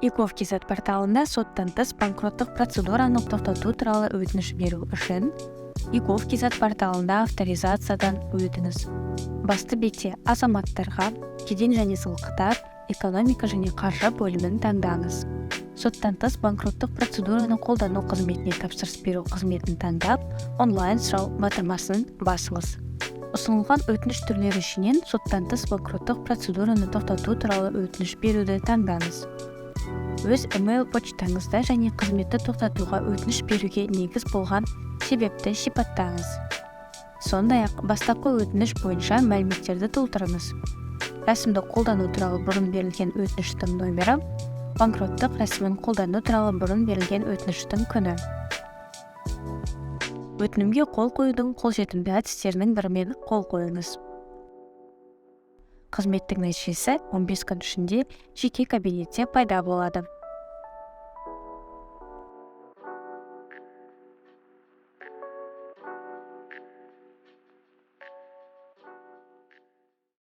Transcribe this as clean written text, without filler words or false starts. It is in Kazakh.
eGov kz порталында соттан тыс банкроттық процедураны тоқтату туралы өтініш беру үшін eGov kz порталында авторизациядан өтіңіз. Басты бетте «Азаматтарға», «Кеден және салықтар», «Экономика және қаржы» бөлімін таңдаңыз. «Соттан тыс банкроттық процедураны қолдану қызметіне тапсырыс беру» қызметін таңдап, «Онлайн сұрау» батырмасын басыңыз. Ұсынылған өтініш түрлері ішінен «Соттан тыс банкроттық процедураны тоқтату туралы өтініш беруді» таңдаңыз. Өз email почтаңызда және қызметті тоқтатуға өтініш беруге негіз болған себепті сипаттаңыз. Сондай-ақ бастапқы өтініш бойынша мәліметтерді толтырыңыз: рәсімді қолдану туралы бұрын берілген өтініштің номері, банкроттық рәсімін қолдану туралы бұрын берілген өтініштің күні. Өтінімге қол қоюдың қолжетімді әдістерінің бірімен қол қойыңыз. Қызметтің нәтижесі 15 күн ішінде жеке кабинетте пайда болады.